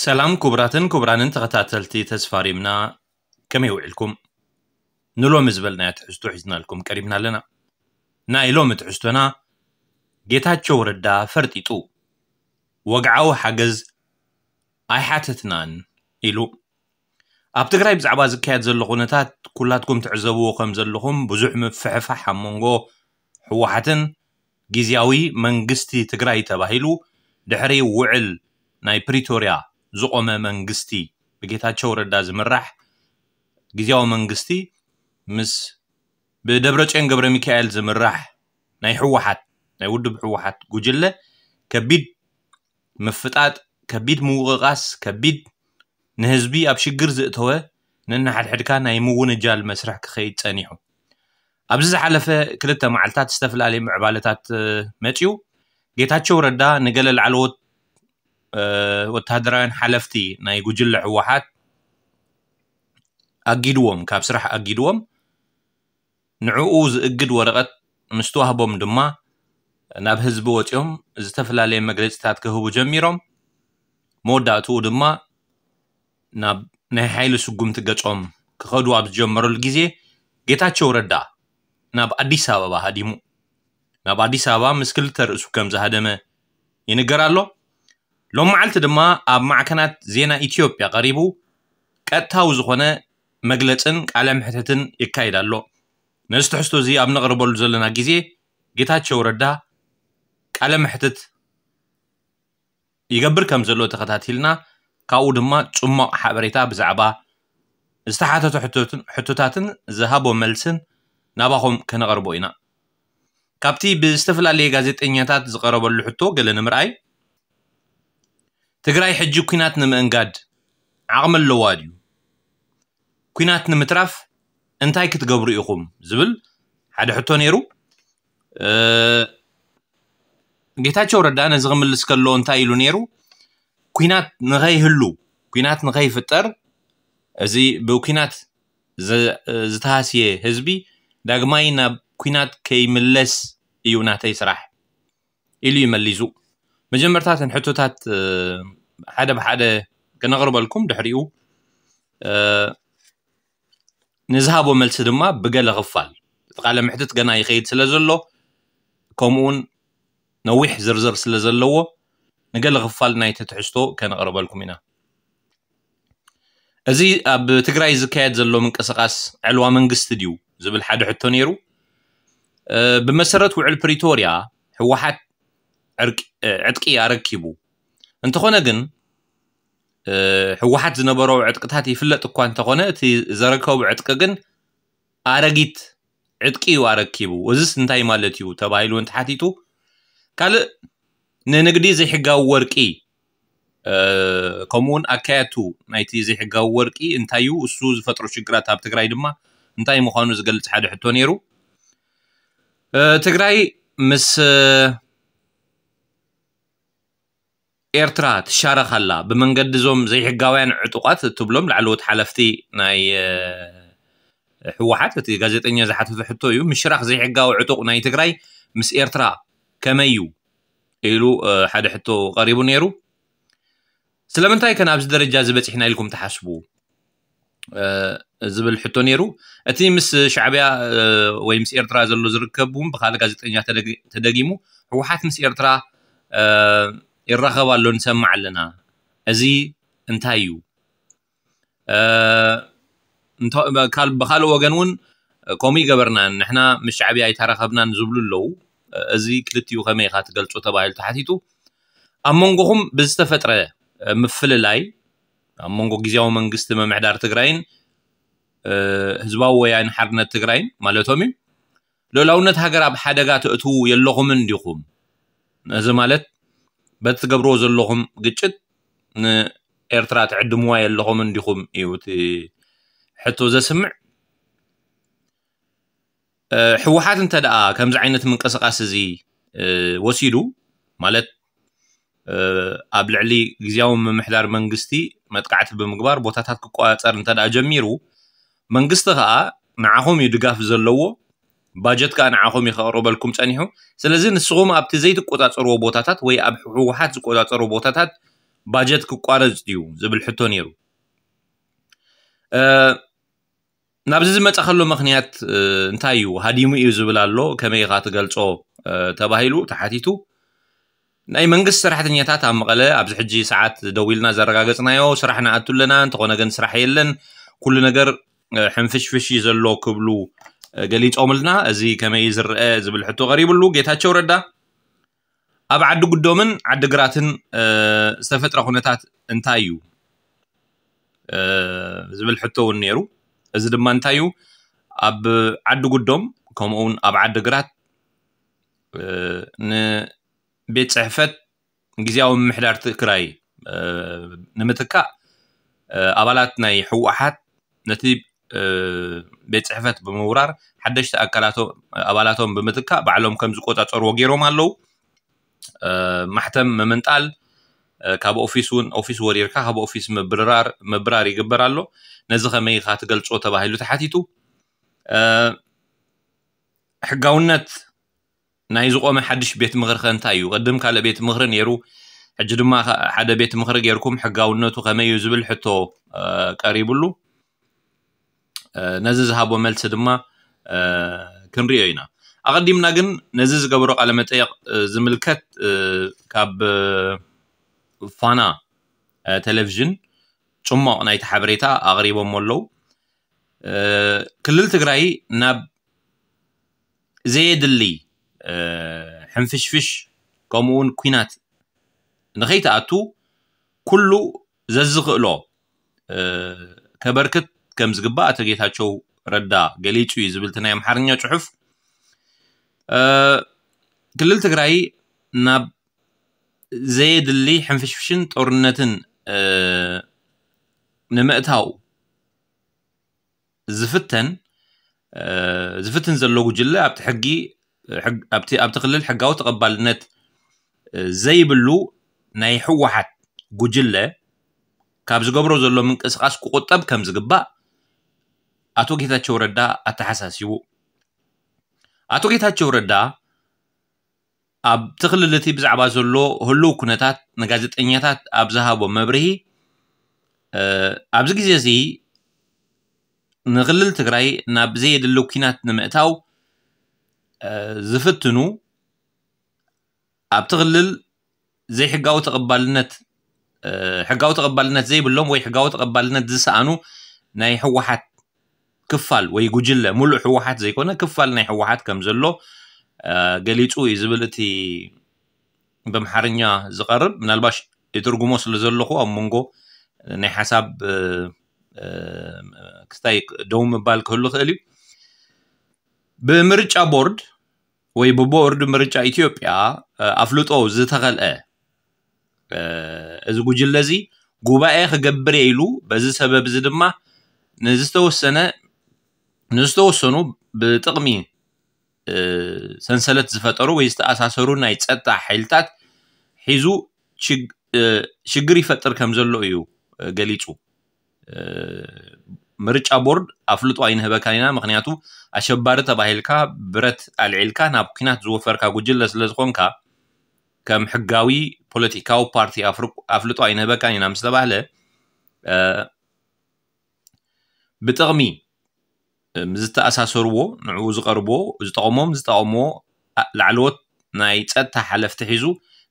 ሰላም ክቡራትን ክቡራንን ተኸታተልቲ ተስፋ ሪምና፣ ከመይ ውዒልኩም? ንሎሚ ዝበልናዮ ትሕዝቶ ሒዝናልኩም ቀሪብና ኣለና። ናይ ሎሚ ትሕዝቶና፣ ጌታቸው ረዳ ፈርጢጡ፣ ወግዓዊ ሓገዝ ኣይሓተትናን ኢሉ። ኣብ ትግራይ ብዛዕባ ዝካየድ ዘሎ ኩነታት ኩላትኩም ትዕዘብዎ ከም ዘለኹም፣ ብዙሕ ምፍሕፋሕ ኣብ መንጎ ህወሓትን ግዝያዊ መንግስቲ ትግራይ ተባሂሉ ድሕሪ ውዕል ናይ ፕሪቶርያ ዝቖመ መንግስቲ፣ ብጌታቸው ረዳ ዝምራሕ ግዝያዊ መንግስቲ ምስ ብደብረጽዮን ገብረ ሚካኤል ዝምራሕ ናይ ህወሓት፣ ናይ ውድብ ህወሓት ጉጅለ ከቢድ ምፍጣጥ፣ ከቢድ ምውቕቓስ፣ ከቢድ ንህዝቢ ኣብ ሽግር ዘእተወ ነንሓድሕድካ ናይ ምውንጃል መስርሕ ክኸይድ ጸኒሑ። ኣብዚ ዝሓለፈ ክልተ መዓልታት ዝተፈላለየ ምዕባለታት፣ እ፣ መጺኡ። ጌታቸው ረዳ ንገለ ላዕለዎት፣ እ፣ ወተሃደራውያን ሓለፍቲ ናይ ጉጅለ ህወሓት ኣጊድዎም፣ ካብ ስራሕ ኣጊድዎም። ንዕኡ ዝእግድ ወረቐት ምስ ተዋህቦም ድማ ናብ ህዝቢ ወጺኦም ዝተፈላለየ መግለጺታት ክህቡ ጀሚሮም። መወዳእትኡ ድማ ናብ ናይ ሓይሊ ስጉምቲ ገጾም ክኸዱ ኣብ ዝጀመረሉ ግዜ፣ ጌታቸው ረዳ ናብ ኣዲስ ኣበባ ሃዲሙ። ናብ ኣዲስ ኣበባ ምስ ክልተ ርእሱ ከም ዝሃደመ ይንገር ኣሎ። ሎም መዓልቲ ድማ ኣብ ማዕከናት ዜና ኢትዮጵያ ቀሪቡ ቀጥታዊ ዝኾነ መግለጽን ቃለ መሕትትን ይካየድ ኣሎ። ነዚ ትሕዝቶ እዚ ኣብ ነቕርበሉ ዘለና ግዜ፣ ጌታቸው ረዳ ቃለ መሕትት ይገብር ከም ዘሎ ተኸታቲልና፣ ካብኡ ድማ ጽሟቕ ሓበሬታ ብዛዕባ ዝተሓተቱ ሕቶትን፣ ሕቶታትን ዝሃቦ መልስን ናባኹም ከነቕርቦ ኢና። ካብቲ ብዝተፈላለየ ጋዜጠኛታት ዝቐረበሉ ሕቶ ገለ ንምርኣይ፣ ትግራይ ሕጂ ኲናት ንምእንጋድ ዓቕሚ ኣለዋ ድዩ? ኲናት ንምትራፍ እንታይ ክትገብሩ ኢኹም? ዝብል ሓደ ሕቶ ነይሩ። እ፣ ጌታቸው ረዳ ነዚ ክምልስ ከሎ እንታይ ኢሉ ነይሩ? ኲናት ንኸይህሉ፣ ኲናት ንኸይፍጠር፣ እዚ ብኲናት ዝ-፣ ዝተሃስየ ህዝቢ ዳግማይ ናብ ኲናት ከይምለስ እዩ ናተይ ስራሕ ኢሉ እዩ መሊሱ። መጀመርታ እተን ሕቶታት፣ እ፣ ሓደ ብሓደ ከነቕርበልኩም፣ ድሕሪኡ፣ እ፣ ንዝሃቦ መልሲ ድማ ብገለ ክፋል፣ እቲ ቃለ መሕትት ገና ይኸይድ ስለ ዘሎ፣ ከምኡውን ነዊሕ ዝርዝር ስለ ዘለዎ፣ ንገለ ክፋል ናይቲ ትሕዝቶ ከነቕርበልኩም ኢና። እዚ ኣብ ትግራይ ዝካየድ ዘሎ ምንቅስቓስ ዕልዋ መንግስቲ ድዩ ዝብል ሓደ ሕቶ ነይሩ። እ፣ ብመሰረት ውዕል ፕሪቶርያ ህወሓት ዕርቂ-፣ እ፣ ዕጥቂ ኣረኪቡ። እንተኾነ ግን፣ እ፣ ህወሓት ዝነበሮ ዕጥቅታት ይፍለጥ እኳ እንተኾነ፣ እቲ ዘረከቡ ዕጥቂ ግን ኣረጊት ዕጥቂ እዩ ኣረኪቡ። እዚስ እንታይ ማለት እዩ ተባሂሉ እውን ተሓቲቱ፣ ካልእ ንንግዲ ዘይሕጋዊ ወርቂ፣ እ፣ ከምኡውን ኣካያቱ ናይቲ ዘይሕጋዊ ወርቂ እንታይ እዩ፣ እሱ ዝፈጥሮ ሽግራት ኣብ ትግራይ ድማ እንታይ ምዃኑ ዝገልጽ ሓደ ሕቶ ነይሩ። እ፣ ትግራይ ምስ፣ እ፣ ኤርትራ ትሻረኽ ኣላ ብመንገዲ እዞም ዘይሕጋውያን ዕጡቓት እትብሎም ላዕለዎት ሓለፍቲ ናይ፣ እ፣ ህወሓት፣ እቲ ጋዜጠኛ ዝሓተቶ ሕቶ እዩ። ምሽራኽ ዘይሕጋዊ ዕጡቕ ናይ ትግራይ ምስ ኤርትራ ከመይ እዩ ኢሉ፣ እ፣ ሓደ ሕቶ ቀሪቡ ነይሩ። ስለምንታይ ከ ናብዚ ደረጃ እዚ በፂሕና ኢልኩም ትሓስቡ? እ፣ ዝብል ሕቶ ነይሩ። እቲ ምስ ሻዕብያ፣ እ፣ ወይ ምስ ኤርትራ ዘሎ ዝርከብ እውን ብኻልእ ጋዜጠኛ ተደግ-፣ ተደጊሙ፣ ህወሓት ምስ ኤርትራ፣ እ፣ ይራኸብ ኣሎ፣ ንሰምዕ ኣለና። እዚ እንታይ እዩ? እ፣ እንተ-፣ ካል-፣ ብኻልእ ወገን እውን ከምኡ ይገበርና፣ ንሕና ምስ ሻዕብያ ኣይተራኸብናን ዝብሉ ኣለዉ። እዚ ክልቲኡ ከመይ ኢኻ ትገልጾ ተባሂሉ ተሓቲቱ፣ ኣብ መንጎኹም ብዝተፈጥረ፣ እ፣ ምፍልላይ፣ ኣብ መንጎ ግዝያዊ መንግስቲ ምምሕዳር ትግራይን፣ እ፣ ህዝባዊ ወያነ ሓርነት ትግራይን ማለቶም እዩ፣ ልኡላውነት ሃገር ኣብ ሓደጋ ተእትዉ የለኹምን ዲኹም? ነዚ ማለት በቲ ትገብርዎ ዘለኹም ግጭት ንኤርትራ ትዕድምዋ የለኹምን ዲኹም እዩ እቲ ሕቶ ዘስምዕ። እ፣ ህወሓት እንተ ደኣ ከምዚ ዓይነት ምንቅስቓስ እዚ፣ እ፣ ወሲዱ፣ ማለት፣ እ፣ ኣብ ልዕሊ ግዝያዊ ምምሕዳር መንግስቲ መጥቃዕቲ ብምግባር ቦታታት ክቆጻጸር እንተ ደኣ ጀሚሩ፣ መንግስቲ ከኣ ንዓኹም እዩ ድጋፍ ዘለዎ፣ ባጀት ከኣ ንዓኹም እዩ ከቕርበልኩም ጸኒሑ። ስለዚ ንስኹም ኣብቲ ዘይትቆጻጸርዎ ቦታታት ወይ ኣብ ህወሓት ዝቆጻጸሮ ቦታታት ባጀት ክቋረፅ ድዩ ዝብል ሕቶ ነይሩ። ናብዚ ዝመፀ ከሎ ምክንያት እንታይ እዩ? ሃዲሙ እዩ ዝብል ኣሎ። ከመይ ኢኻ ትገልፆ ተባሂሉ ተሓቲቱ፣ ናይ መንግስቲ ሰራሕተኛታት ኣብ መቐለ ኣብዚ ሕጂ ሰዓት ደዊልና ዘረጋገፅናዮ፣ ስራሕ ንኣቱ ኣለና፣ እንተኾነ ግን ስራሕ የለን፣ ኩሉ ነገር ሕንፍሽፍሽ እዩ ዘሎ ክብሉ ገሊፆምልና። እዚ ከመይ ዝረአ ዝብል ሕቶ ቀሪብሉ፣ ጌታቸው ረዳ ኣብ ዓዲ ጉዶምን ዓዲ ግራትን ዝተፈጥረ ኩነታት እንታይ እዩ ዝብል ሕቶ እውን ነይሩ። እዚ ድማ እንታይ እዩ? ኣብ ዓዲ ጉዶም ከምኡውን ኣብ ዓዲ ግራት ንቤት ፅሕፈት ግዜያዊ ምምሕዳር ትግራይ ንምትካእ ኣባላት ናይ ህወሓት ነቲ ቤት ፅሕፈት ብምውራር ሓደሽቲ ኣባላቶም ብምትካእ ባዕሎም ከም ዝቆፃፀርዎ ገይሮም ኣለዉ። ማሕተም ምምንጣል፣ ካብ ኦፊስ እውን ኦፊስ ወሪርካ ካብ ኦፊስ ምብራር ይግበር ኣሎ። ነዚ ከመይ ኢኻ ትገልፆ ተባሂሉ ተሓቲቱ። ሕጋውነት ናይ ዝቆመ ሓድሽ ቤት ምኽሪ ከ እንታይ እዩ? ቅድም ካልእ ቤት ምኽሪ ነይሩ፣ ሕጂ ድማ ሓደ ቤት ምኽሪ ጌርኩም ሕጋውነቱ ከመይ እዩ ዝብል ሕቶ ቀሪብሉ። ነዚ ዝሃቦ መልሲ ድማ ክንሪኦ ኢና። ኣቐዲምና ግን ነዚ ዝገበሮ ቃለ መጠየቕ ዝምልከት ካብ ፋና ቴሌቪዥን ጽሞቕ ናይቲ ሓበሬታ ኣቕሪቦሞ ኣለዉ። ክልል ትግራይ ናብ ዘየድሊ ሕንፍሽፍሽ ከምኡውን ኲናት ንኸይትኣቱ ኩሉ ዘዝኽእሎ ከበርክት ከም ዝግባእ ኣቶ ጌታቸው ረዳ ገሊጹ እዩ ዝብል እቲ ናይ ኣምሓርኛ ጽሑፍ። ክልል ትግራይ ናብ ዘየድሊ ሕንፍሽፍሽን ጦርነትን ንምእታው ዝፍተን ዝፍትን ዘሎ ጉጅለ ኣብቲ ሕጊ ኣብቲ ክልል ሕጋዊ ተቐባልነት ዘይብሉ ናይ ህወሓት ጉጅለ ካብ ዝገብሮ ዘሎ ምንቅስቃስ ክቁጠብ ከም ዝግባእ ኣቶ ጌታቸው ረዳ ኣተሓሳሲቡ። ኣቶ ጌታቸው ረዳ ኣብቲ ክልል እቲ ብዛዕባ ዘሎ ህሉው ኩነታት ንጋዜጠኛታት ኣብ ዝሃቦ መብርሂ፣ ኣብዚ ግዜ እዚ ንክልል ትግራይ ናብ ዘየድሊ ኲናት ንምእታው ዝፍትኑ ኣብቲ ክልል ዘይሕጋዊ ተቐባልነት ሕጋዊ ተቐባልነት ዘይብሎም ወይ ሕጋዊ ተቐባልነት ዝሰኣኑ ናይ ህወሓት ክፋል ወይ ጉጅለ፣ ሙሉእ ህወሓት ዘይኮነ ክፋል ናይ ህወሓት ከም ዘሎ ገሊፁ እዩ ዝብል እቲ ብኣምሓርኛ ዝቐርብ። ምናልባሽ ይትርጉሞ ስለ ዘለኹ ኣብ መንጎ ናይ ሓሳብ ክስታይ ደው ምባል ክህሉ ክእል እዩ። ብምርጫ ቦርድ ወይ ብቦርድ ምርጫ ኢትዮጵያ ኣፍልጦ ዝተኸልአ እዚ ጉጅለ እዚ ጉባኤ ክገብር እየ ኢሉ፣ በዚ ሰበብ እዚ ድማ ንዝተወሰነ ንዝተወሰኑ ብጥቕሚ ሰንሰለት ዝፈጠሩ ወይ ዝተኣሳሰሩ ናይ ፀጥታ ሓይልታት ሒዙ ሽግር ይፈጥር ከም ዘሎ እዩ ገሊፁ። ምርጫ ቦርድ ኣፍልጦ ኣይንህበካን ኢና፣ ምክንያቱ ኣሸባሪ ተባሂልካ ብረት ኣልዒልካ ናብ ኲናት ዝወፈርካ ጉጅለ ስለ ዝኾንካ ከም ሕጋዊ ፖለቲካዊ ፓርቲ ኣፍልጦ ኣይንህበካን ኢና ምስ ተባህለ ብጥቕሚ ዝተኣሳሰርዎ ንዕኡ ዝቐርብዎ ዝጠቕሞም ዝጠቕምዎ ላዕለዎት ናይ ፀጥታ ሓለፍቲ ሒዙ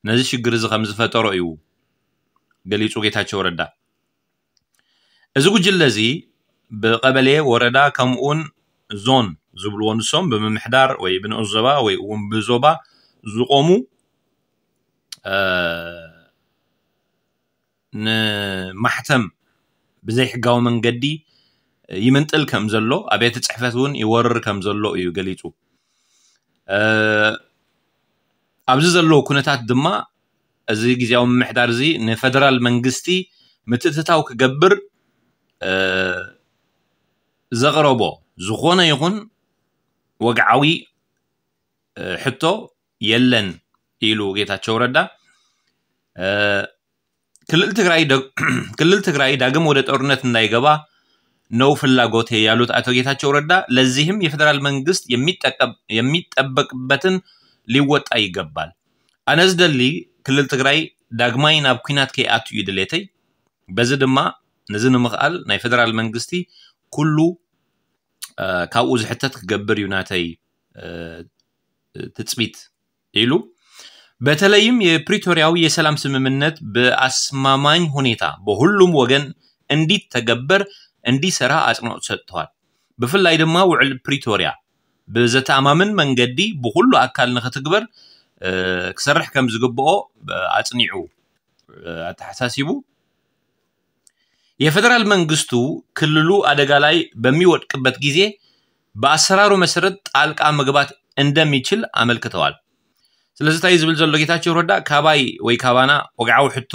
ነዚ ሽግር እዚ ከም ዝፈጠሮ እዩ ገሊፁ ጌታቸው ረዳ። እዚ ጉጅለ እዚ ብቐበሌ፣ ወረዳ ከምኡውን ዞን ዝብልዎ ንሶም ብምምሕዳር ወይ ብንኡስ ዞባ ወይ እውን ብዞባ ዝቆሙ ንማሕተም ብዘይሕጋዊ መንገዲ ይምንጥል ከም ዘሎ፣ ኣብያተ ፅሕፈት እውን ይወርር ከም ዘሎ እዩ ገሊፁ። ኣብዚ ዘለዉ ኩነታት ድማ እዚ ግዜያዊ ምምሕዳር እዚ ንፈደራል መንግስቲ ምትእትታው ክገብር ዘቕረቦ ዝኾነ ይኹን ወግዓዊ ሕቶ የለን ኢሉ ጌታቸው ረዳ። ክልል ትግራይ ክልል ትግራይ ዳግም ወደ ጦርነት እንዳይገባ ነው ፍላጎቴ ያሉት አቶ ጌታቸው ረዳ ለዚህም የፌዴራል መንግስት የሚጠበቅበትን ሊወጣ ይገባል። ኣነ ዝደሊ ክልል ትግራይ ዳግማይ ናብ ኲናት ከይኣቱ እዩ ድሌተይ። በዚ ድማ ነዚ ንምኽኣል ናይ ፌደራል መንግስቲ ኩሉ ካብኡ ዝሕተት ክገብር እዩ ናተይ ትፅቢት ኢሉ። በተለይም የፕሪቶሪያዊ የሰላም ስምምነት በአስማማኝ ሁኔታ በሁሉም ወገን እንዲተገበር እንዲሰራ አጽንኦት ሰጥተዋል። ብፍላይ ድማ ውዕል ፕሪቶሪያ ብዘተኣማምን መንገዲ ብኩሉ ኣካል ንክትግበር ክሰርሕ ከም ዝግብኦ ኣጽኒዑ ኣተሓሳሲቡ። የፌደራል መንግስቱ ክልሉ አደጋ ላይ በሚወድቅበት ጊዜ በአሰራሩ መሰረት ጣልቃ መግባት እንደሚችል አመልክተዋል። ስለዚ እንታይ ዝብል ዘሎ ጌታቸው ረዳ፣ ካባይ ወይ ካባና ወግዓዊ ሕቶ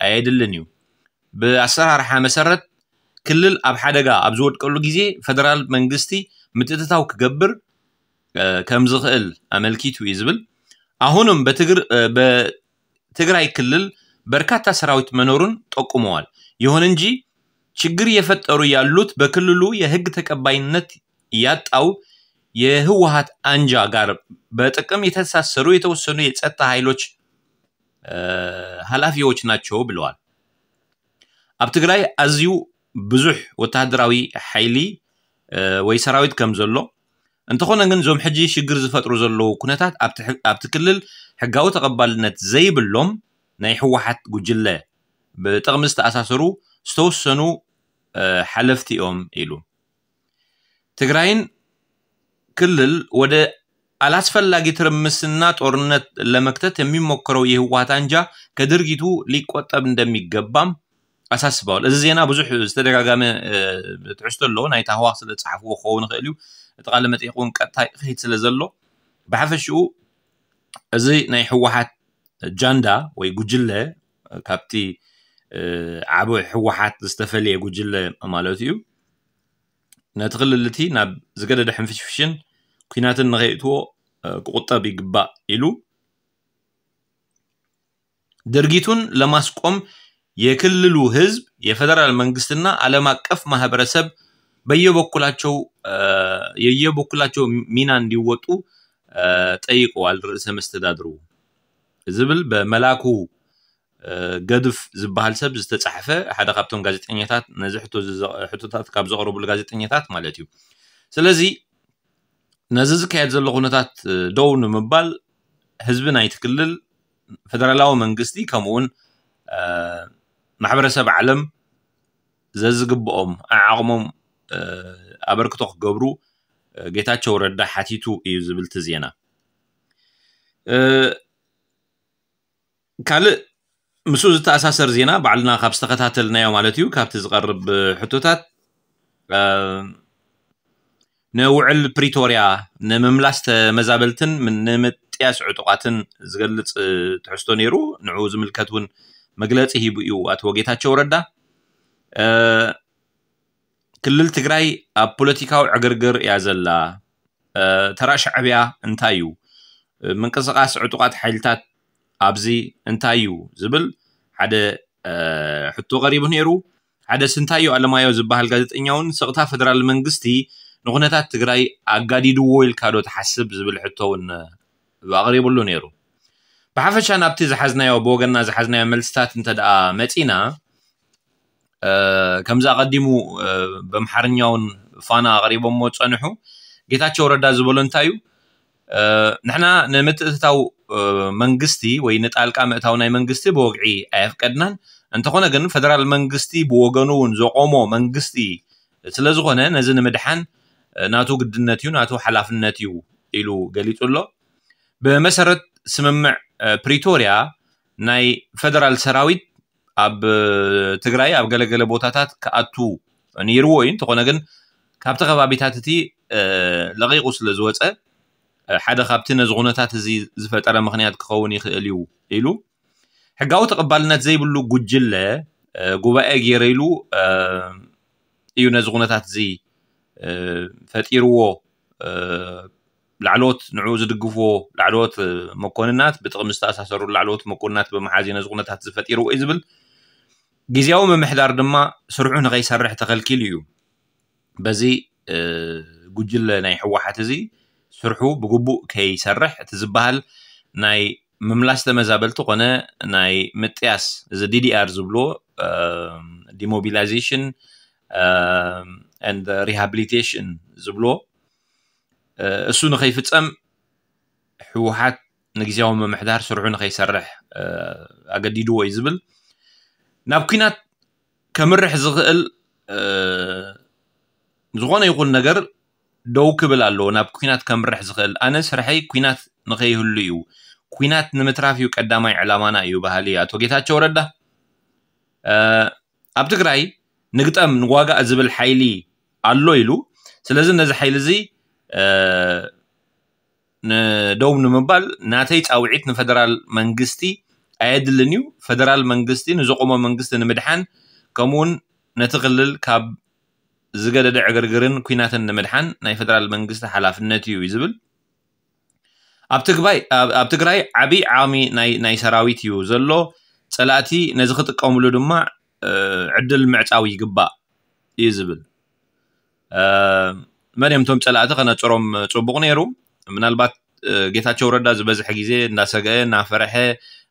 ኣየድልን እዩ። ብኣሰራርሓ መሰረት ክልል ኣብ ሓደጋ ኣብ ዝወድቀሉ ጊዜ ፌደራል መንግስቲ ምትእትታው ክገብር ከም ዝኽእል ኣመልኪቱ እዩ ዝብል። አሁንም በትግራይ ክልል በርካታ ሰራዊት መኖሩን ጠቁመዋል። ይሁን እንጂ ችግር እየፈጠሩ ያሉት በክልሉ የህግ ተቀባይነት ያጣው የህወሀት አንጃ ጋር በጥቅም የተሳሰሩ የተወሰኑ የጸጥታ ኃይሎች ኃላፊዎች ናቸው ብለዋል። ኣብ ትግራይ ኣዝዩ ብዙሕ ወታደራዊ ሓይሊ ወይ ሰራዊት ከም ዘሎ፣ እንተኾነ ግን እዞም ሕጂ ሽግር ዝፈጥሩ ዘለዉ ኩነታት ኣብቲ ክልል ሕጋዊ ተቐባልነት ዘይብሎም ናይ ህወሓት ጉጅለ ብጥቕሚ ዝተኣሳሰሩ ዝተወሰኑ ሓለፍቲ እዮም ኢሉ። ትግራይን ክልል ወደ አላስፈላጊ ትርምስና ጦርነት ለመክተት የሚሞክረው የህወሓት አንጃ ከድርጊቱ ሊቆጠብ እንደሚገባም አሳስበዋል። እዚ ዜና ብዙሕ ዝተደጋጋመ ትሕዝቶ ኣለዎ። ናይ ታህዋኽ ስለ ዝፀሓፍዎ ክኸውን ይኽእል እዩ። እቲ ቃለ መጠይቕ እውን ቀጥታ ይኸይድ ስለ ዘሎ፣ ብሓፈሽኡ እዚ ናይ ህወሓት ጃንዳ ወይ ጉጅለ፣ ካብቲ ዓብ ህወሓት ዝተፈለየ ጉጅለ ማለት እዩ፣ ነቲ ክልል እቲ ናብ ዝገደደ ሕንፍሽፍሽን ኲናትን ንኸይእትዎ ክቁጠብ ይግባእ ኢሉ። ድርጊቱን ለማስቆም የክልሉ ህዝብ፣ የፌደራል መንግስትና ዓለም አቀፍ ማህበረሰብ በየበኩላቸው የየበኩላቸው ሚና እንዲወጡ ጠይቀዋል ርእሰ መስተዳድሩ ዝብል በመላኩ ገድፍ ዝበሃል ሰብ ዝተፃሕፈ ሓደ ካብቶም ጋዜጠኛታት፣ ነዚ ሕቶታት ካብ ዘቕረቡሉ ጋዜጠኛታት ማለት እዩ። ስለዚ ነዚ ዝካየድ ዘሎ ኩነታት ደው ንምባል ህዝቢ ናይቲ ክልል፣ ፌደራላዊ መንግስቲ ከምኡውን ማሕበረሰብ ዓለም ዘዝግብኦም ዓዓቕሞም ኣበርክቶ ክገብሩ ጌታቸው ረዳ ሓቲቱ እዩ ዝብል እቲ ዜና። ካልእ ምስኡ ዝተኣሳሰር ዜና ባዕልና ካብ ዝተኸታተልናዮ ማለት እዩ፣ ካብቲ ዝቐርብ ሕቶታት ንውዕል ፕሪቶርያ ንምምላስ ተመዛበልትን ንምጥያስ ዕጡቓትን ዝገልፅ ትሕዝቶ ነይሩ። ንዕኡ ዝምልከት እውን መግለፂ ሂቡ እዩ ኣቶ ጌታቸው ረዳ። ክልል ትግራይ ኣብ ፖለቲካዊ ዕግርግር እያ ዘላ። ተራ ሻዕብያ እንታይ እዩ? ምንቅስቃስ ዕጡቓት ሓይልታት ኣብዚ እንታይ እዩ ዝብል ሓደ ሕቶ ቀሪቡ ነይሩ። ሓደ ስንታዮ ኣለማዮ ዝበሃል ጋዜጠኛ እውን ስቕታ ፌደራል መንግስቲ ንኩነታት ትግራይ ኣጋዲድዎ ኢልካ ዶ ትሓስብ ዝብል ሕቶ እውን ኣቕሪብሉ ነይሩ። ብሓፈሻ ናብቲ ዝሓዝናዮ ብወገንና ዝሓዝናዮ መልስታት እንተ ደኣ መፂና፣ ከምዚ ኣቐዲሙ በምሓርኛውን ፋና ኣቕሪቦሞ ፀንሑ ጌታቸው ረዳ ዝበሎ እንታይ እዩ? ንሕና ንምትእትታው መንግስቲ ወይ ንጣልቃ ምእታው ናይ መንግስቲ ብወግዒ ኣየፍቀድናን። እንተኾነ ግን ፌደራል መንግስቲ ብወገኑ እውን ዘቆሞ መንግስቲ ስለ ዝኾነ ነዚ ንምድሓን ናቱ ግድነት እዩ፣ ናቱ ሓላፍነት እዩ ኢሉ ገሊጹ ኣሎ። ብመሰረት ስምምዕ ፕሪቶርያ ናይ ፌደራል ሰራዊት ኣብ ትግራይ ኣብ ገለገለ ቦታታት ክኣቱ ነይርዎ እዩ። እንተኾነ ግን ካብቲ ከባቢታት እቲ ለቒቑ ስለ ዝወፀ ሓደ ካብቲ ነዚ ኩነታት እዚ ዝፈጠረ ምኽንያት ክኸውን ይኽእል እዩ ኢሉ። ሕጋዊ ተቐባልነት ዘይብሉ ጉጅለ ጉባኤ ገይረ ኢሉ እዩ ነዚ ኩነታት እዚ ፈጢርዎ። ላዕለዎት ንዕኡ ዝድግፍዎ ላዕለዎት መኮንናት ብጥቕሚ ዝተኣሳሰሩ ላዕለዎት መኮንናት ብምሓዝ እዩ ነዚ ኩነታት ዝፈጢርዎ እዩ ዝብል። ግዜያዊ ምምሕዳር ድማ ስርሑ ንኸይሰርሕ ተኸልኪሉ እዩ። በዚ ጉጅለ ናይ ህወሓት እዚ ስርሑ ብግቡእ ከይሰርሕ እቲ ዝበሃል ናይ ምምላስ ተመዛበልቲ ኮነ ናይ ምጥያስ፣ እዚ ዲዲኣር ዝብሎ፣ ዲሞቢላይዜሽን ሪሃብሊቴሽን ዝብሎ፣ እሱ ንኸይፍፀም ህወሓት ንግዜያዊ ምምሕዳር ስርሑ ንኸይሰርሕ ኣገዲድዎ እዩ ዝብል። ናብ ኩናት ከምርሕ ዝኽእል ዝኾነ ይኹን ነገር ደው ክብል ኣለዎ። ናብ ኩናት ከምርሕ ዝኽእል፣ ኣነ ስርሐይ ኩናት ንኸይህሉ እዩ። ኩናት ንምትራፍ እዩ ቀዳማይ ዕላማና እዩ በሃሊ ኣቶ ጌታቸው ረዳ። ኣብ ትግራይ ንግጠም ንዋጋእ ዝብል ሓይሊ ኣሎ ኢሉ። ስለዚ ነዚ ሓይሊ እዚ ንደው ንምባል ናተይ ፃውዒት ንፈደራል መንግስቲ ኣየድልን እዩ። ፈደራል መንግስቲ ንዘቆሞ መንግስቲ ንምድሓን፣ ከምኡውን ነቲ ክልል ካብ ዝገደደ ዕግርግርን ኩናትን ንምድሓን ናይ ፈደራል መንግስቲ ሓላፍነት እዩ እዩ ዝብል። ኣብ ትግራይ ዓብዪ ዓቕሚ ናይ ሰራዊት እዩ ዘሎ። ፀላእቲ ነዚ ክጥቀምሉ ድማ ዕድል ምዕፃው ይግባእ እዩ ዝብል። መን እዮም እቶም ፀላእቲ ከነፅሮም ፅቡቕ ነይሩ። ምናልባት ጌታቸው ረዳ ዝበዝሐ ግዜ እናሰገአ እናፈረሐ፣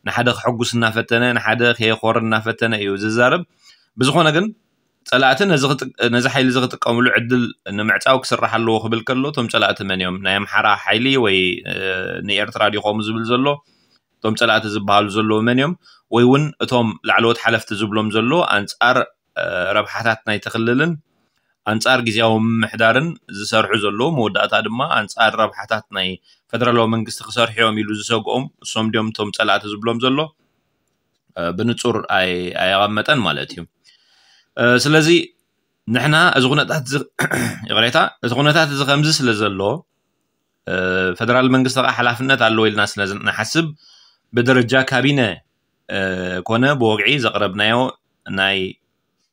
ንሓደ ክሕጉስ እናፈተነ፣ ንሓደ ከየኾር እናፈተነ እዩ ዝዛረብ። ብዝኾነ ግን ፀላእቲ ነዚ ሓይሊ እዚ ክጥቀምሉ ዕድል ንምዕፃው ክስራሕ ኣለዎ ክብል ከሎ፣ እቶም ፀላእቲ መን እዮም? ናይ ኣምሓራ ሓይሊ ወይ ንኤርትራ ዲኾም ዝብል ዘሎ? እቶም ፀላእቲ ዝበሃሉ ዘለዉ መን እዮም? ወይ እውን እቶም ላዕለዎት ሓለፍቲ ዝብሎም ዘሎ ኣንፃር ረብሓታት ናይቲ ክልልን ኣንፃር ግዜያዊ ምምሕዳርን ዝሰርሑ ዘለዉ፣ መወዳእታ ድማ ኣንፃር ረብሓታት ናይ ፈደራላዊ መንግስቲ ክሰርሑ እዮም ኢሉ ዝሰግኦም፣ እሶም ድዮም እቶም ፀላእቲ ዝብሎም ዘሎ? ብንፁር ኣየቐመጠን ማለት እዩ። ስለዚ ንሕና እዚ ኩነታት፣ ይቕሬታ፣ እዚ ኩነታት እዚ ከምዚ ስለ ዘሎ፣ ፈደራል መንግስቲ ከዓ ሓላፍነት ኣለዎ ኢልና ስለ ንሓስብ፣ ብደረጃ ካቢነ ኮነ ብወግዒ ዘቕረብናዮ ናይ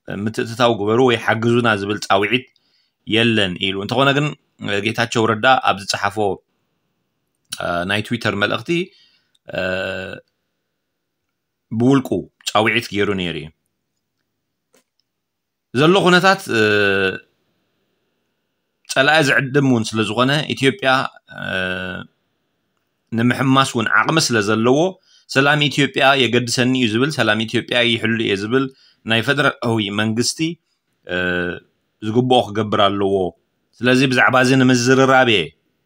ምትእትታው ግበሩ ወይ ሓግዙና ዝብል ፃውዒት የለን ኢሉ። እንተኾነ ግን ጌታቸው ረዳ ኣብ ዝፀሓፎ ናይ ትዊተር መልእኽቲ ብውልቁ ፃውዒት ገይሩ ነይሩ እዩ። ዘሎ ኩነታት ፀላኢ ዝዕድም እውን ስለ ዝኾነ፣ ኢትዮጵያ ንምሕማስ እውን ዓቕሚ ስለ ዘለዎ፣ ሰላም ኢትዮጵያ የገድሰኒ እዩ ዝብል፣ ሰላም ኢትዮጵያ ይሕሉ እየ ዝብል ናይ ፈደራላዊ መንግስቲ ዝግብኦ ክገብር ኣለዎ። ስለዚ ብዛዕባ እዚ ንምዝርራብ እየ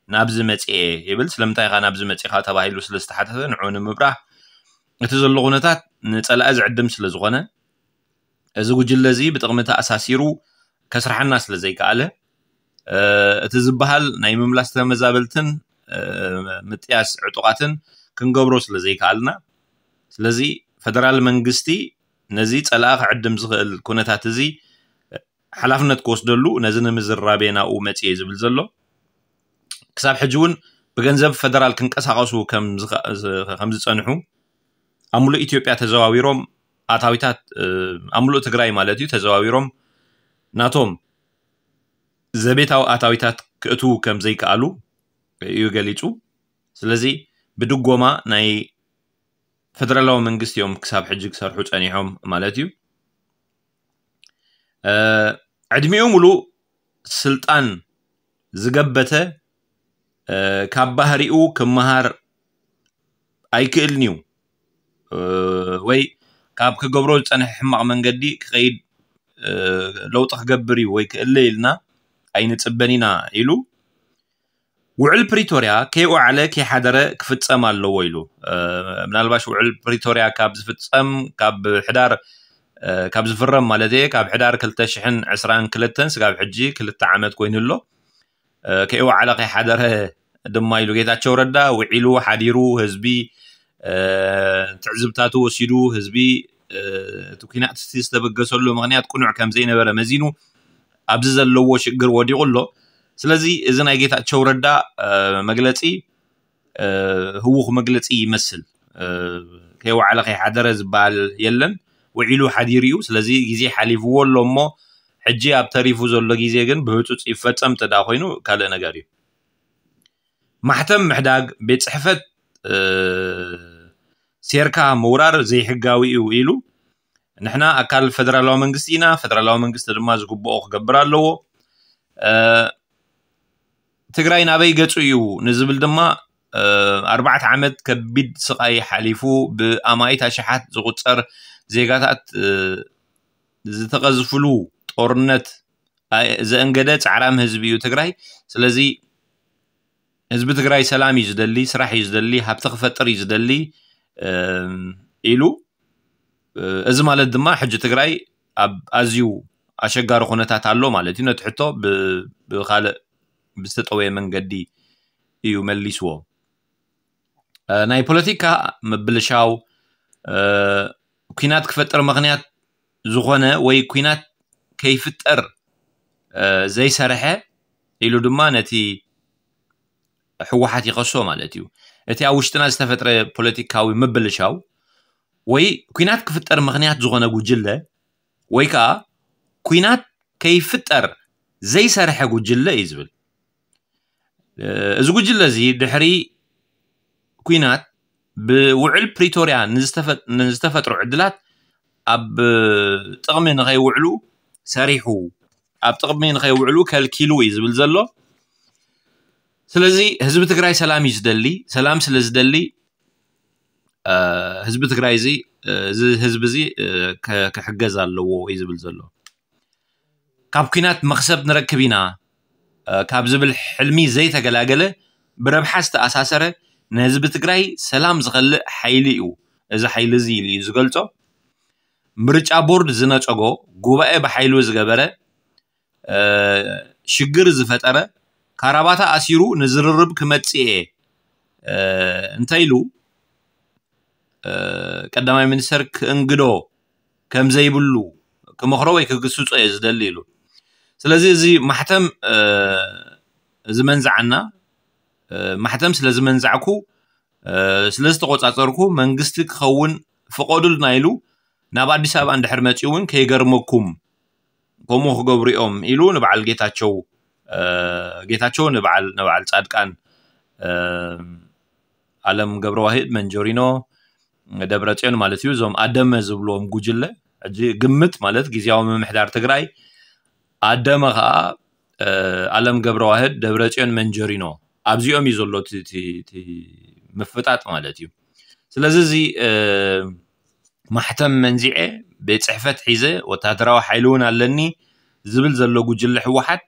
ናብዚ መፅኤ ይብል። ስለምንታይ ኢኻ ናብዚ መፂኻ ተባሂሉ ስለ ዝተሓተተ፣ ንዑ ንምብራህ፣ እቲ ዘሎ ኩነታት ንፀላኢ ዝዕድም ስለ ዝኾነ፣ እዚ ጉጅለ እዚ ብጥቕሚ ተኣሳሲሩ ከስርሓና ስለ ዘይከኣለ፣ እቲ ዝበሃል ናይ ምምላስ ተመዛበልትን ምጥያስ ዕጡቓትን ክንገብሮ ስለ ዘይከኣልና፣ ስለዚ ፈደራል መንግስቲ ነዚ ፀላኢ ክዕድም ዝኽእል ኩነታት እዚ ሓላፍነት ክወስደሉ፣ ነዚ ንምዝራብ እየ ናብኡ መፅየ ዝብል ዘሎ። ክሳብ ሕጂ እውን ብገንዘብ ፈደራል ክንቀሳቐሱ ከም ዝፀንሑ፣ ኣብ ሙሉእ ኢትዮጵያ ተዘዋዊሮም ኣታዊታት፣ ኣብ ሙሉእ ትግራይ ማለት እዩ፣ ተዘዋዊሮም ናቶም ዘቤታዊ ኣታዊታት ክእትዉ ከም ዘይከኣሉ እዩ ገሊፁ። ስለዚ ብድጎማ ናይ ፈደራላዊ መንግስቲ እዮም ክሳብ ሕጂ ክሰርሑ ፀኒሖም ማለት እዩ። ዕድሚኡ ሙሉእ ስልጣን ዝገበተ፣ ካብ ባህሪኡ ክመሃር ኣይክእልን እዩ፣ ወይ ካብ ክገብሮ ዝፀንሐ ሕማቕ መንገዲ ክኸይድ፣ ለውጢ ክገብር እዩ ወይ ክእለ ኢልና ኣይንፅበን ኢና ኢሉ። ውዕል ፕሪቶርያ ከይወዓለ ከይሓደረ ክፍፀም ኣለዎ ኢሉ። ምናልባሽ ውዕል ፕሪቶርያ ካብ ዝፍፀም፣ ካብ ሕዳር፣ ካብ ዝፍረም ማለት እየ፣ ካብ ሕዳር ክልተ ሽሕን ዕስራን ክልተን ስጋብ ሕጂ ክልተ ዓመት ኮይኑ ኣሎ። ከይወዓለ ከይሓደረ ድማ ኢሉ ጌታቸው ረዳ ውዒሉ ሓዲሩ ህዝቢ ትዕዝብታቱ ወሲዱ ህዝቢ እቲ ኩናት ዝተበገሰሉ ምኽንያት ቅኑዕ ከም ዘይነበረ መዚኑ ኣብዚ ዘለዎ ሽግር ወዲቑ ኣሎ። ስለዚ እዚ ናይ ጌታቸው ረዳ መግለፂ ህውኽ መግለፂ ይመስል። ከይወዓለ ከይሓደረ ዝበሃል የለን፣ ውዒሉ ሓዲሩ እዩ። ስለዚ ግዜ ሓሊፍዎ ኣሎ እሞ ሕጂ ኣብ ተሪፉ ዘሎ ግዜ ግን ብህፁፅ ይፈፀም እንተ ደኣ ኮይኑ ካልእ ነገር እዩ። ማሕተም ምሕዳግ፣ ቤት ፅሕፈት ሴርካ ምውራር ዘይሕጋዊ እዩ ኢሉ። ንሕና ኣካል ፈደራላዊ መንግስቲ ኢና፣ ፈደራላዊ መንግስቲ ድማ ዝግብኦ ክገብር ኣለዎ። ትግራይ ናበይ ገፁ እዩ ንዝብል ድማ ኣርባዕተ ዓመት ከቢድ ስቓይ ሓሊፉ ብኣማኢት ኣሽሓት ዝቑጸር ዜጋታት ዝተቐዝፍሉ ጦርነት ዘእንገደ ጻዕራም ህዝቢ እዩ ትግራይ። ስለዚ ህዝቢ ትግራይ ሰላም እዩ ዝደሊ፣ ስራሕ እዩ ዝደሊ፣ ሃብቲ ክፈጥር እዩ ዝደሊ ኢሉ እዚ ማለት ድማ ሕጂ ትግራይ ኣብ ኣዝዩ ኣሸጋሪ ኩነታት ኣሎ ማለት እዩ። ነቲ ሕቶ ብካልእ ብዝተጠወየ መንገዲ እዩ መሊስዎ። ናይ ፖለቲካ ምብልሻው ኩናት ክፈጥር ምክንያት ዝኾነ ወይ ኩናት ከይፍጠር ዘይሰርሐ ኢሉ ድማ ነቲ ህወሓት ይኸሶ ማለት እዩ። እቲ ኣብ ውሽጥና ዝተፈጥረ ፖለቲካዊ ምብልሻው ወይ ኩናት ክፍጠር ምክንያት ዝኾነ ጉጅለ ወይ ከዓ ኩናት ከይፍጠር ዘይሰርሐ ጉጅለ እዩ ዝብል። እዚ ጉጅለ እዚ ድሕሪ ኩናት ብውዕል ፕሪቶርያ ንዝተፈጥሩ ዕድላት ኣብ ጥቕሚ ንኸይውዕሉ ሰሪሑ፣ ኣብ ጥቕሚ ንኸይውዕሉ ከልኪሉ እዩ ዝብል ዘሎ። ስለዚ ህዝቢ ትግራይ ሰላም እዩ ዝደሊ። ሰላም ስለ ዝደሊ ህዝቢ ትግራይ እዚ እዚ ህዝቢ እዚ ክሕገዝ ኣለዎ እዩ ዝብል ዘሎ። ካብ ኩናት መኽሰብ ንረክብ ኢና ካብ ዝብል ሕልሚ ዘይተገላገለ፣ ብረብሓ ዝተኣሳሰረ፣ ንህዝቢ ትግራይ ሰላም ዝኸልእ ሓይሊ እዩ። እዚ ሓይሊ እዚ ኢሉ እዩ ዝገልጾ። ምርጫ ቦርድ ዝነጸጎ፣ ጉባኤ ብሓይሉ ዝገበረ፣ ሽግር ዝፈጠረ፣ ካራባታ ኣሲሩ ንዝርርብ ክመጽእ እየ እንተ ኢሉ ቀዳማይ ሚኒስተር ክእንግዶ ከም ዘይብሉ ክመኽሮ ወይ ክግስጾ እየ ዝደሊ ኢሉ። ስለዚ እዚ ማሕተም ዝመንዝዓና፣ ማሕተም ስለ ዝመንዛዕኩ፣ ስለ ዝተቆጻጸርኩ መንግስቲ ክኸውን ፍቐዱልና ኢሉ ናብ ኣዲስ ኣበባ እንድሕር መጺኡ እውን ከይገርመኩም፣ ከምኡ ክገብሩ እዮም ኢሉ ንበዓል ጌታቸው፣ ጌታቸው ንበዓል ጻድቃን፣ ኣለም ገብረዋህድ፣ መንጆሪኖ፣ ደብረጽዮን ማለት እዩ። እዞም ኣደመ ዝብልዎም ጉጅለ፣ ሕጂ ግምት ማለት ግዝያዊ ምምሕዳር ትግራይ፣ ኣደመ ከዓ ኣለም ገብረዋህድ፣ ደብረጽዮን፣ መንጆሪኖ፣ ኣብዚኦም እዩ ዘሎ ምፍጣጥ ማለት እዩ። ስለዚ እዚ ማሕተም መንዚዐ፣ ቤት ፅሕፈት ሒዘ፣ ወታደራዊ ሓይሊ እውን ኣለኒ ዝብል ዘሎ ጉጅለ ህወሓት፣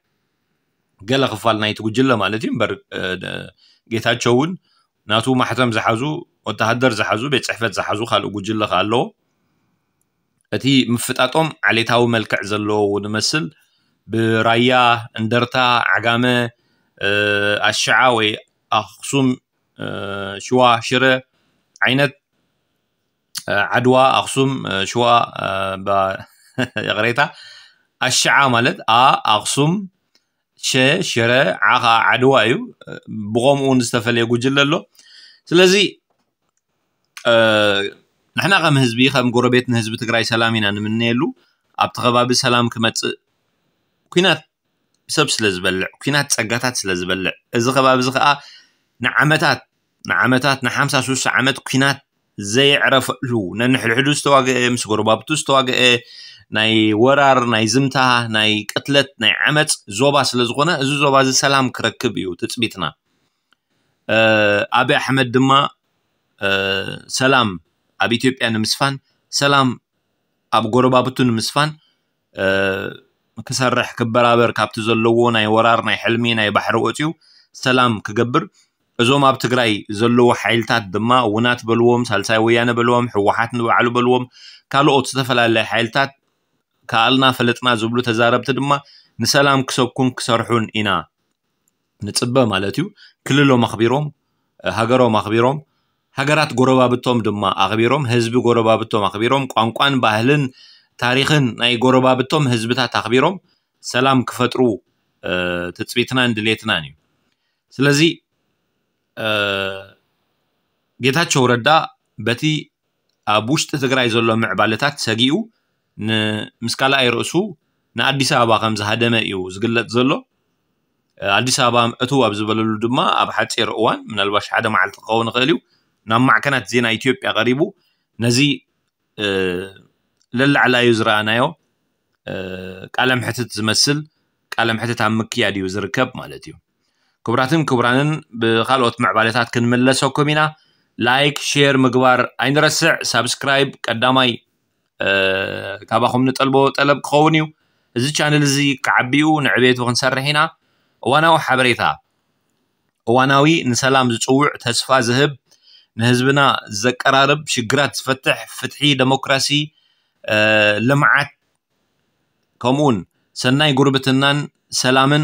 ገለ ክፋል ናይቲ ጉጅለ ማለት እዩ። እምበር ጌታቸው እውን ናቱ ማሕተም ዝሓዙ፣ ወታሃደር ዝሓዙ፣ ቤት ፅሕፈት ዝሓዙ ካልእ ጉጅለ ከ ኣለዎ። እቲ ምፍጣጦም ዓሌታዊ መልክዕ ዘለዎ እውን ይመስል። ብራያ፣ እንደርታ፣ ዓጋመ፣ ኣሽዓ ወይ ኣኽሱም፣ ሽዋ፣ ሽረ ዓይነት፣ ዓድዋ፣ ኣኽሱም፣ ሽዋ፣ ይቕሬታ፣ ኣሽዓ ማለት ኣ፣ ኣኽሱም፣ ሸ፣ ሽረ፣ ዓ ከዓ ዓድዋ እዩ። ብኸምኡ እውን ዝተፈለየ ጉጅለ ኣሎ። ስለዚ ንሕና ከም ህዝቢ፣ ከም ጎረቤት ንህዝቢ ትግራይ ሰላም ኢና ንምነየሉ። ኣብቲ ከባቢ ሰላም ክመፅእ፣ ኩናት ሰብ ስለ ዝበልዕ፣ ኩናት ፀጋታት ስለ ዝበልዕ፣ እዚ ከባቢ እዚ ከዓ ንዓመታት ንዓመታት ንሓምሳ ስሳ ዓመት ኩናት ዘየዕረፈሉ፣ ነንሕድሕዱ ዝተዋግአ፣ ምስ ጎረባብቱ ዝተዋግአ፣ ናይ ወራር፣ ናይ ዝምታ፣ ናይ ቅትለት፣ ናይ ዓመፅ ዞባ ስለ ዝኾነ፣ እዚ ዞባ እዚ ሰላም ክረክብ እዩ ትፅቢትና። ኣቢ ኣሕመድ ድማ ሰላም ኣብ ኢትዮጵያ ንምስፋን፣ ሰላም ኣብ ጎረባብቱ ንምስፋን ክሰርሕ፣ ክበራበር፣ ካብቲ ዘለዎ ናይ ወራር፣ ናይ ሕልሚ፣ ናይ ባሕሪ ወፂኡ ሰላም ክገብር፣ እዞም ኣብ ትግራይ ዘለዉ ሓይልታት ድማ ውናት በልዎም፣ ሳልሳይ ወያነ በልዎም፣ ህወሓት ንባዕሉ በልዎም፣ ካልኦት ዝተፈላለያ ሓይልታት ከኣልና ፈለጥና ዝብሉ ተዛረብቲ ድማ ንሰላም ክሰብኩን ክሰርሑን ኢና ንፅበ ማለት እዩ። ክልሎም ኣኽቢሮም፣ ሃገሮም ኣኽቢሮም፣ ሃገራት ጎረባብቶም ድማ ኣኽቢሮም፣ ህዝቢ ጎረባብቶም ኣኽቢሮም፣ ቋንቋን ባህልን ታሪኽን ናይ ጎረባብቶም ህዝብታት ኣኽቢሮም ሰላም ክፈጥሩ ትፅቢትናን ድሌትናን እዩ። ስለዚ ጌታቸው ረዳ በቲ ኣብ ውሽጢ ትግራይ ዘሎ ምዕባለታት ሰጊኡ፣ ምስ ካልኣይ ርእሱ ንኣዲስ ኣበባ ከም ዝሃደመ እዩ ዝግለፅ ዘሎ። ኣዲስ ኣበባ እትው ኣብ ዝበለሉ ድማ ኣብ ሓፂር እዋን፣ ምናልባሽ ሓደ መዓልቲ ክኸውን ይኽእል እዩ፣ ናብ ማዕከናት ዜና ኢትዮጵያ ቀሪቡ ነዚ ለላዕላዩ ዝረኣናዮ ቃለ ምሕትት ዝመስል ቃለ ምሕትት ኣብ ምክያድ እዩ ዝርከብ ማለት እዩ። ክቡራትን ክቡራንን ብካልኦት ምዕባለታት ክንምለሰኩም ኢና። ላይክ፣ ሼር ምግባር ኣይንረስዕ። ሳብስክራይብ ቀዳማይ ካባኹም ንጠልቦ ጠለብ ክኸውን እዩ። እዚ ቻነል እዚ ክዓቢኡ ንዕቤቱ ክንሰርሕ ኢና። እዋናዊ ሓበሬታ፣ እዋናዊ ንሰላም ዝፅውዕ፣ ተስፋ ዝህብ፣ ንህዝብና ዘቀራርብ፣ ሽግራት ዝፈትሕ፣ ፍትሒ፣ ደሞክራሲ፣ ልምዓት ከምኡውን ሰናይ ጉርብትናን ሰላምን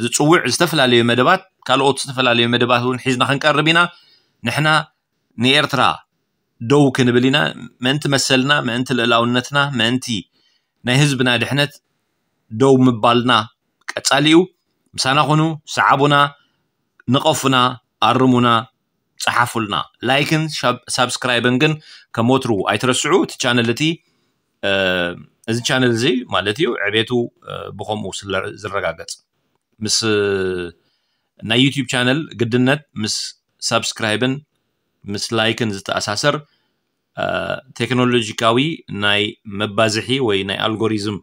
ዝፅውዕ ዝተፈላለዩ መደባት፣ ካልኦት ዝተፈላለዩ መደባት እውን ሒዝና ክንቀርብ ኢና። ንሕና ንኤርትራ ደው ክንብል ኢና። ምእንቲ መሰልና፣ ምእንቲ ልእላውነትና፣ ምእንቲ ናይ ህዝብና ድሕነት ደው ምባልና ቀጻሊ እዩ። ምሳና ኩኑ፣ ሰዓቡና፣ ንቐፉና፣ ኣርሙና፣ ጸሓፉልና። ላይክን ሳብስክራይብን ግን ከም ወትሩ ኣይትረስዑ። እቲ ቻነል እቲ እዚ ቻነል እዚ ማለት እዩ ዕቤቱ ብኸምኡ ዝረጋገጽ ምስ ናይ ዩቲዩብ ቻነል ግድነት ምስ ሳብስክራይብን ምስ ላይክን ዝተኣሳሰር ቴክኖሎጂካዊ ናይ መባዝሒ ወይ ናይ ኣልጎሪዝም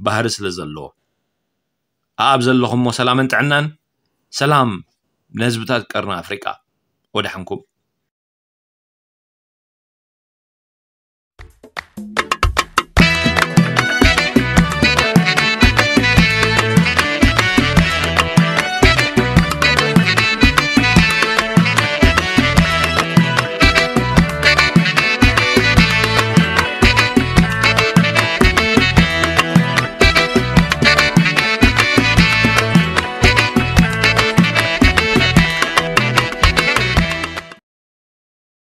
ባህሪ ስለ ዘለዎ። ኣብ ዘለኹሞ ሰላምን ጥዕናን። ሰላም ንህዝብታት ቀርኒ ኣፍሪቃ። ወዳሕንኩም።